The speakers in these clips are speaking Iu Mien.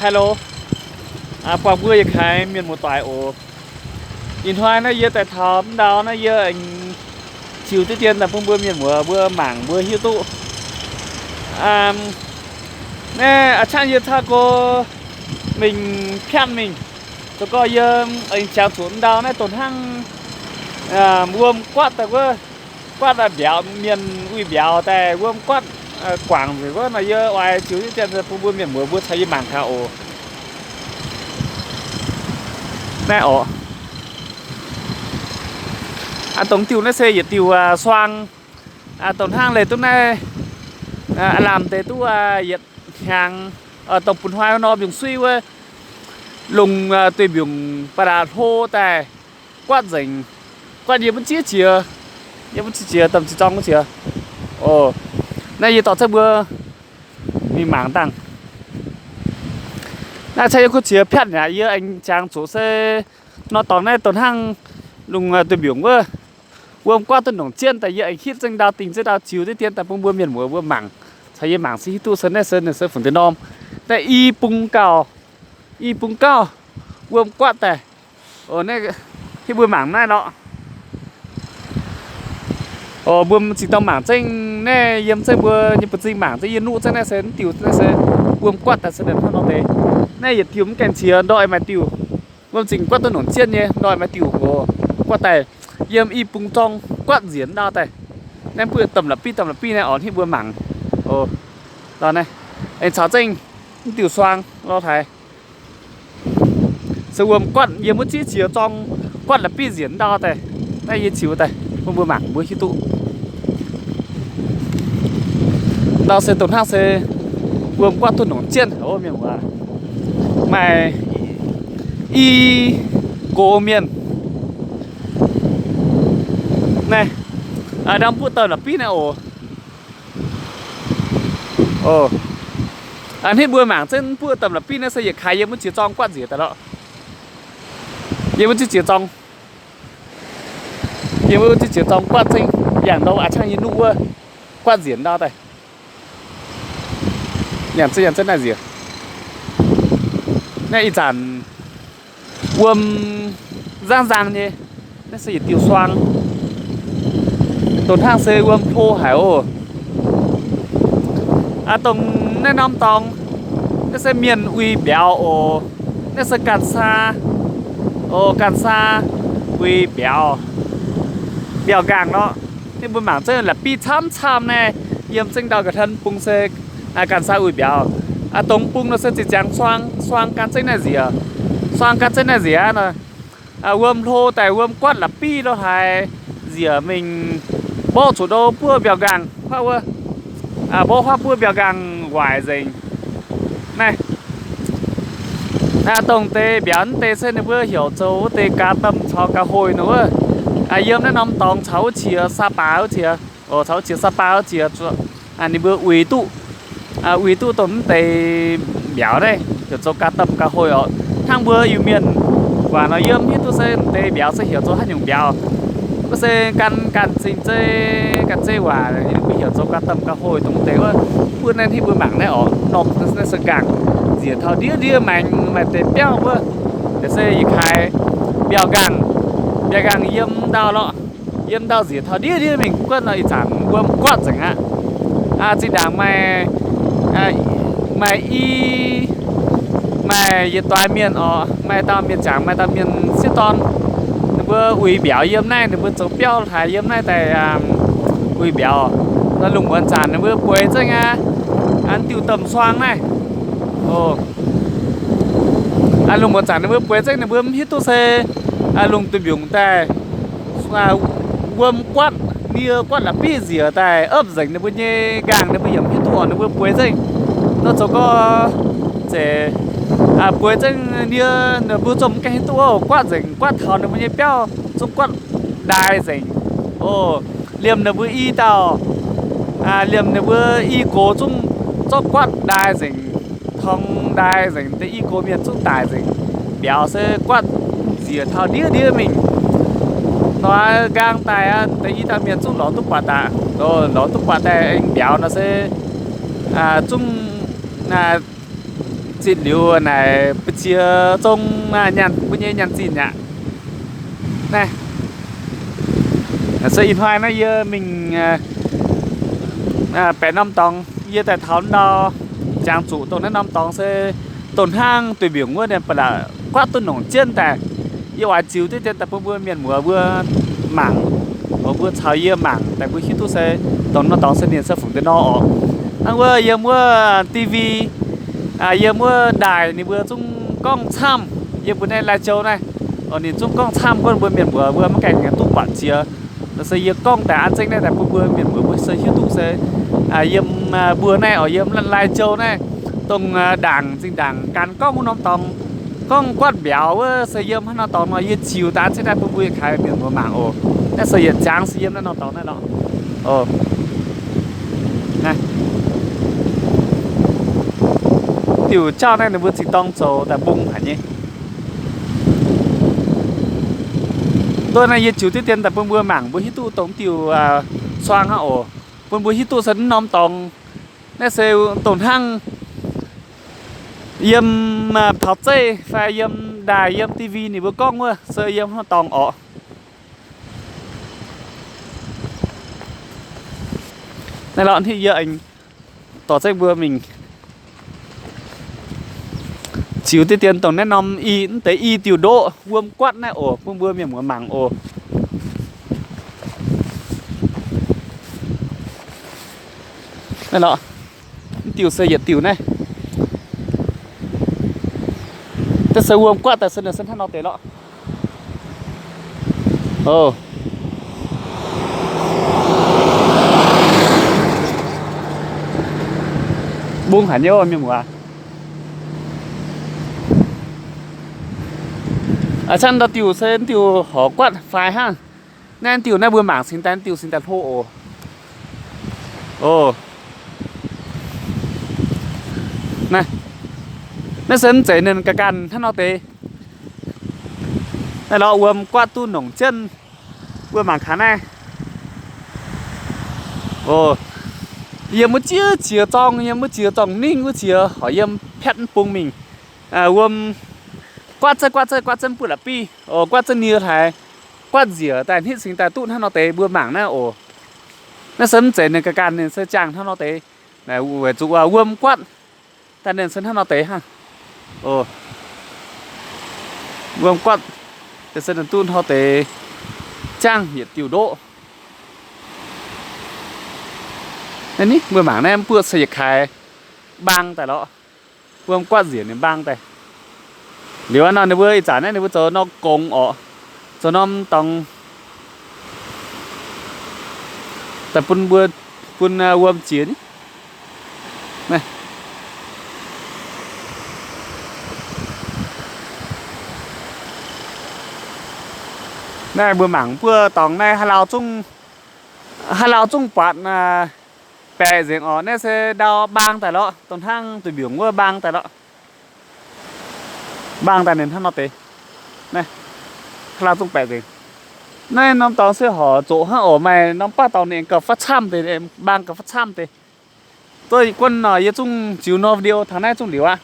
Hello, buangh mbuo yietc kaaix mienh muoz-doic oc. Ih hnoi naaiv yie daaih taux ndau naaiv yie aengx ziux diqv dien daaih bun mbuo mienh muoz mbuo mangc mbuo hiuv duqv. Naaiv a'ciangv yie caa go mingh piatv mingh, zoux gorx yie aengx jangx zuqc ndau naaiv dongh hnangv wuom guatv daaih wuov, guatv mbiauz, mienh uix mbiauz daaih wuom guatv guangc nzengc wuov nor, yie oix ziux diqv dien bun mbuo mienh muoz mbuo caux yie mangc gaax oc. Naaiv oc, dongh diuh naaiv se yietc diuh suang. Dongh hnangv leih duqv naaiv, aav lamh deix duqv yietc hnyangx, dongh bun hnoi nor mbiungc suiv wuov, lungh duih mbiungc ba'laqc hlo daaih guatv nzengc, guatv yie mv zieqv jiex, yie mv zieqv jiex, domh ziex zorng wuov jiex. Naaiv yie dorh cuotv mbuo mingh mangc dangh. Naaiv caa yie kuv qiex piatv mi'aqv, yie aengx jangx zuqc se nor dorngx naaiv dongh hnangv lungh duih mbiungc wuov, wuom guatv duqv nongc jienv daaih, yie aengx hitv zengv ndau dingh zengv ndau ziux diqv dien daaih bun mbuo mienh muoz mbuo mangc, caux yie mangc se hiuv duqv se naaiv se, naaiv se fungc deix norm. Naaiv i bung gauh, i bung gauh wuom guatv daaih. Naaiv hitv mbuo mangc naaiv lorqc. Mbuo m'zing dorh mangc zengv naaiv, yiem zengv mbuo nyei buoz-zingh mangc zengv, yie nuqv zengv naaiv se mv diuh naaiv se wuom guatv daaih se hnangv nor deix. Naaiv yietc diuh mv gaengh qiex ndortv maaih diuh, wuom zingh guatv duqv nongc jienv nyei ndortv maaih diuh oc. Guatv daaih yiem i bung zorng guatv nziex ndau daaih. Naaiv mbuo domh la'bieiv domh la'bieiv naaiv oc, hitv mbuo mangc oc. Naaiv aengx caux zengv mv diuh suang lorh haaix. Se wuom guatv yiem wuov zieqv qiex zorng guatv la'bieiv nziex ndau daaih. Naaiv yie ziux daaih bun mbuo mangc mbuo hiuv duqv. Ndau se dongh hnangv se wuom guatv duqv nongc jienv oc mienh muoz. Maaih i gox mienh naaiv, ndau mbuo domh la'bieiv naaiv oc. Aa, hnitv mbuo mangc zengv mv buoqv domh la'bieiv naaiv se yietc kaaix yiem wuov ziex zorng guatv nziex daaih lorqc. Yiem wuov ziex zorng, yiem wuov ziex zorng guatv zengv, yangh ndau a'ciangv yie nuqv wuov guatv nziex ndau daaih. Yangh zengv, yangh zengv naaiv nziex. Naaiv ih zanc wuom nzangv nzang nyei. Naaiv se yietc diuh suang, dongh hnangv se wuom hlo haic oc. Aa, dongh naaiv norm dorngx, naaiv se mienh uix mbiauz oc. Naaiv se ganh saa, oc, ganh saa uix mbiauz, mbiauz nqaangh nor. Ninh mbuo mangc zengv la'bieiv camv camv naaiv, yiem zengv ndau ga'hlen bung se ganh saa uix mbiauz. Aa, dongh bung nor se ziqc ziangx suang, suang gan zengv naaiv nziex, suang gan zengv naaiv nziex nor. Wuom hlo daaih wuom guatv la'bieiv lo haaix nziex mingh mborqv zuqc ndo buov mbiauz nqaangh huaav wuov, mborqv huaav buov mbiauz nqaangh waaic nzengc. Naaiv dongh deix mbiauz naaiv deix se ninh mbuo heuc zoux wuov deix gaax domh caux gaax hoic nor wuov. Yiem naaiv norm dorngx caux wuov qiex Saqbaac wuov qiex, caux wuov qiex Saqbaac wuov qiex, ninh mbuo uix duqv, uix duqv dongh naaiv deix mbiauz naaiv heuc zoux gaax domh gaax hoic oc. Hnangv mbuo Iu-Mienh waac nor yie mv hiuv duqv se deix mbiauz se heuc zoux haaix nyungc mbiauz. Wuov se gan, gan zingh zeiv, gan zeiv waac ninh mbuo heuc zoux gaax domh gaax hoic dongh deix wuov. Mbuo naaiv hnitv mbuo mangc naaiv oc, norm naaiv se nqaangh nziex taux ndiev ndiev maengx, maaih deix biauv wuov. Naaiv se yietc kaaix mbiauz nqaangh, mbiauz nqaangh yiem ndau lorqc. Yiem ndau nziex taux ndiev ndiev mingh guonv nor ih zanc wuom guatv nzengc aqv. Zinh ndaangc maaih, maaih i, maaih yietc doix mienh oc, maaih dauh mienh jangc, maaih dauh mienh sieqv dorn, ninh mbuo uix mbiauz yiem naaiv, ninh mbuo zoux biauv haic yiem naaiv daaih uix mbiauz. Nor lungh muonz zanc ninh mbuo bueix zengv aqv, diuh domh suang naaiv. Lungh muonz zanc ninh mbuo bueix zengv, ninh mbuo mv hiuv duqv se lungh duih mbiungc daaih wuom guatv, nie guatv la'bieiv nziex daaih opv nzengc ninh mbuo nyei nqaangh, ninh mbuo yaac mv hiuv duqv oc. Ninh mbuo bueix zengv nor zoux gorx zeiz bueix zengv nie, ninh mbuo zungv mv gaengh hiuv duqv oc. Guatv nzengc, guatv taux ninh mbuo nyei biauv zungv guatv ndaai nzengc oc. Liemh ninh mbuo i dauh, liemh ninh mbuo i gox zungv zorqv guatv ndaai nzengc, torng ndaai nzengc, deix i gox mienh zungv daic nzengc. Mbiauz se guatv nziex taux ndiev ndiev mingh. Nor nqaang daaih aqv, deix i dauh mienh zungv lorz duqv buatc daaih, lorz duqv buatc daaih aengx mbiauz nor se zungv, Zinh liuz naaic ba'ziex zong nyaanh, mbuo nyei nyaanh zinh aqv. Naaiv se ih hnoi naaiv yie mingh baeqc norm dorngx, yie daaih taux ndau jangx zuqc dongh naaiv norm dorngx se dongh hnangv duih mbiungc wuov ninh ba'laqc guaatv duqv nongc jienv daaih. Yie oix ziux diqv dien daaih bun mbuo mienh muoz mbuo mangc, mbuo caux yie mangc daaih mbuo hiuv duqv se dongh norm dorngx se ninh se fungc deix nor oc. Hnangv wuov yiem wuov D V, yiem wuov ndaaih ninh mbuo zungv gorngv camv, yiem mbuo naaiv Lai Châu naaiv, ninh zungv gorngv camv gorngv mbuo mienh muoz mbuo maiv gaengh duqv buatc jiex. Se yie gorngv daaih an zengv naaiv daaih bun mbuo mienh muoz mbuo se hiuv duqv se yiem mbuo naaiv oc, yiem Lai Châu naaiv, dongh ndaangc zinh ndaangc gan gorngv wuov norm dorngx, gorngv guaatv mbiauz wuov se yiem haaix norm dorngx nor, yie ziux daaih an zengv naaiv bun mbuo yietc kaaix mienh muoz mangc oc. Naaiv se yietc jangx se yiem naaiv norm dorngx naaiv lorqc. Diuh jauv naaiv ninh mbuo cingx dorng zoux daaih mbong haic nyei. Ndoh naaiv yie ziux diqv dien daaih bun mbuo mangc, mbuo hiuv duqv dongh diuh suang hnangv oc, bun mbuo hiuv duqv se naaiv norm dorngx naaiv se dongh hnangv yiem taux zeiv fai yiem ndaaih yiem D V ninh mbuo gorngv wuov se yiem haaix norm dorngx oc. Naaiv lorqc, yie aengx dorh zengv mbuo mingh ziux diqv dien dongh naaiv norm i, mv deix i diuh ndoqv wuom guatv naaiv oc, bun mbuo mienh muoz mangc oc. Naaiv lorqc, mv diuh se yietc diuh naaiv. Da'se wuom guatv daaih se ninh se hnangv nor deix lorqc. Mbong haic nyei mienh muoz. A'cangv ndau diuh se diuh horc guatv faix hnangv. Naaiv diuh naaiv mbuo mangc cingx daaih, diuh cingx daaih hlo oc. Naaiv se mv zeiz ninh ga'ganh hnangv nor deix. Naaiv lorqc wuom guatv duqv nongc jienv. Mbuo mangc gaax naaiv. Yiem wuov jiex ziex zorng, yiem wuov ziex zorng ningv wuov ziex horc yiem piatv mv bung mingh. Wuom guatv zengv, guatv zengv, guatv zengv buoz la'bieiv oc, guatv zengv nie hlaaix, guatv nziec daaih hnitv cingx daaih duqv hnangv nor deix mbuo mangc naaiv oc. Naaiv se mv zeiz ninh ga'ganh, ninh se jangx hnangv nor deix. Weic zuqc wuom guatv daaih ninh se hnangv nor deix hnangv. Wuom guatv se ninh duqv hnangv nor deix, jangv yietc diuh ndoqv. Naaiv ni mbuo mangc naaiv mv buoqv se yietc kaaix mbaang daaih lorqc. Wuom guatv nziec ninh mbaang daaih. Liuz aqv nor ninh mbuo ih zanc naaiv ninh mbuo zoux norm gongx orqc, zoux norm dorngx daaih bun mbuo, bun wuom jiex ni. Naaiv mbuo mangc buov dorngx naaiv haaix lauh zungv, haaix lauh zungv buatc baeqc nzengc orqc. Naaiv se ndau mbaang daaih lorqc, dongh hnangv duih mbiungc wuov mbaang daaih lorqc. Mbaang daaih ninh hnangv nor deix. Naaiv haaix lauh zungv baeqc nzengc. Naaiv norm dorngx se horc zoqc hnangv oc. Maaih norm baav dorngx ninh gauh fatv camv deix, mbaang gauh fatv camv deix. Duqv guonv nor yie zungv ziux norm video taux naaiv zungv liuz aqv.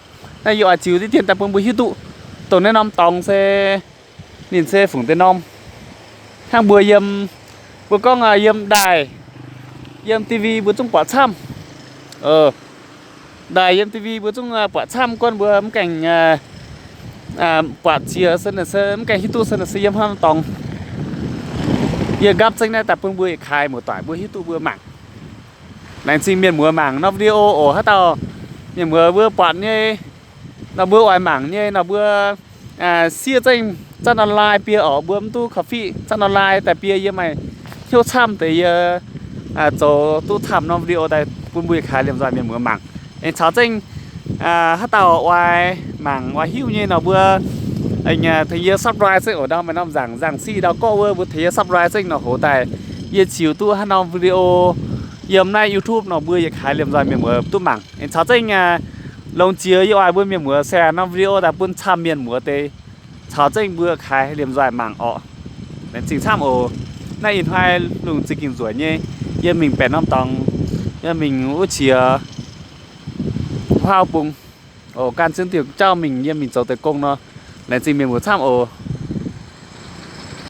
Naaiv yie oix ziux diqv dien daaih bun mbuo hiuv duqv dongh naaiv norm dorngx se ninh se fungc deix norm. Hnangv mbuo yiem, mbuo gorngv yiem ndaaih, yiem D V mbuo zungv buatc camv. Ndaaih yiem D V mbuo zungv buatc camv, guonv mbuo mv gaengh buatc jiex se mv gaengh hiuv duqv se se yiem haaix norm dorngx. Yie nqapv zengv naaiv daaih bun mbuo yietc kaaix muoz-doic mbuo hiuv duqv mbuo mangc. Laengz zingh mienh muoz mangc norm video oc. Haaix dauh mienh muoz mbuo buatc nyei nor, mbuo oix mangc nyei nor, mbuo siev zengv zanv online biei orqc, mbuo mv duqv korv-fiqv zanv online daaih biei yie maaih hnyouv camv deix yie zoux duqv camv norm video daaih bun mbuo yietc kaaix liemh nzoih mienh muoz mangc. Aengx caux zengv haaix dauh oix mangc oix hiuv nyei nor, mbuo tengx yie subscribe zengv oc. Ndau maaih norm nzaangc nzaangc siqv ndau gorqv wuov, mbuo tengx yie subscribe zengv nor, hoz daaih yie ziux duqv haaix norm video yiem naaiv YouTube nor, mbuo yietc kaaix liemh nzoih mienh muoz duqv mangc. Aengx caux zengv longx jiex yie oix mbuo mienh muoz share norm video daaih bun camv mienh muoz deix, caux zengv mbuo kaaix liemh nzoih mangc orqc. Laengz zingh camv oc. Naaiv ih hnoi lungh zingh ging nzueic nyei, yie mingh baeqc norm dorngx, yie mingh wuov qiex huaav bung. Oc, ganh zunv diuh jauv mingh yiem mingh zoux deix gong nor, laengz zingh mienh muoz camv oc.